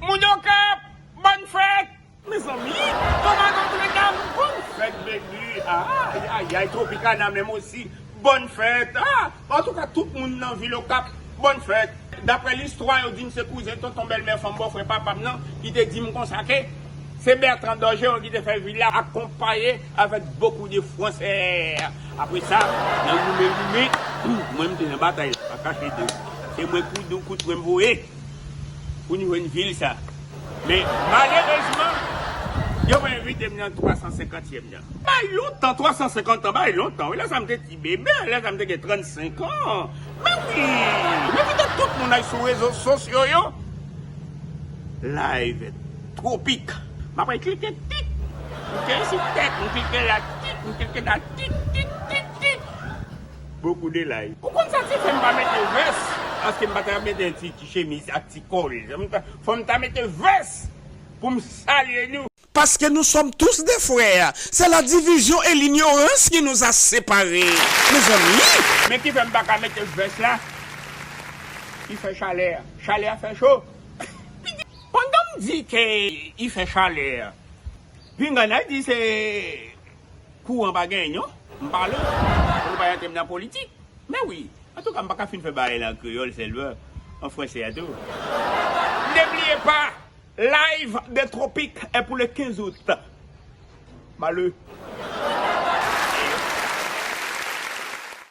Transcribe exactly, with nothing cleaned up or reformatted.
Moun Okap, bòn fèt! Mezanmi, kòman Notre Dame, bòn fèt, baby! Ay, ay, ay, Tropicana menm osi, bòn fèt! Ah, antouka, tout moun nan vil Okap, bòn fèt! Daprè listwa, yo di m se kouzen tonton bèlmè fanm bòfrè papa m nan ki te di m konsa ke se Bertrand Dorgeron ki te fè vil la, akonpaye avèk bokou de Fransè. Apre sa, nan goumen goumen, mwen m te nan batay la, pa kache de. Se mwen kout, kout mwen voye pou n jwenn vil sa. Men, malerezman, yo pa envite m nan twa san senkantyèm nan. Bay lontan, twa san senkant an, bay lontan. Wi, lè sa m te ti bebe, lè sa m te gen trannsenk an. Men wi, men kite tout moun al sou rezo sosyo yo. Live Tropic. M ap klike tit. M klike sou tèt, m klike la tit, m klike la tit, tit, tit, tit. Bokou de live. Ou konn sa ki fè m pa mete vès? Paske m pa ta mete ti, ti chemiz ak ti kòl. Fò m ta mete vès pou m salye nou. Parce que nous sommes tous des frères. C'est la division et l'ignorance qui nous a séparés. Mezanmi, men ki fè m pa ka mete vès la? I fè chalè. Chalè a fè cho. Pandan m di ke i fè chalè, pinga n a di se kouran pa genyen, non? M pale. Pou nou pa rantre m nan politik. Men wi. Antouka, m pa ka fin fè bagay la an kreyòl sèlman, an fransè a tou. Ne bliye pa, live de Tropic est pour le quinze août. Malè.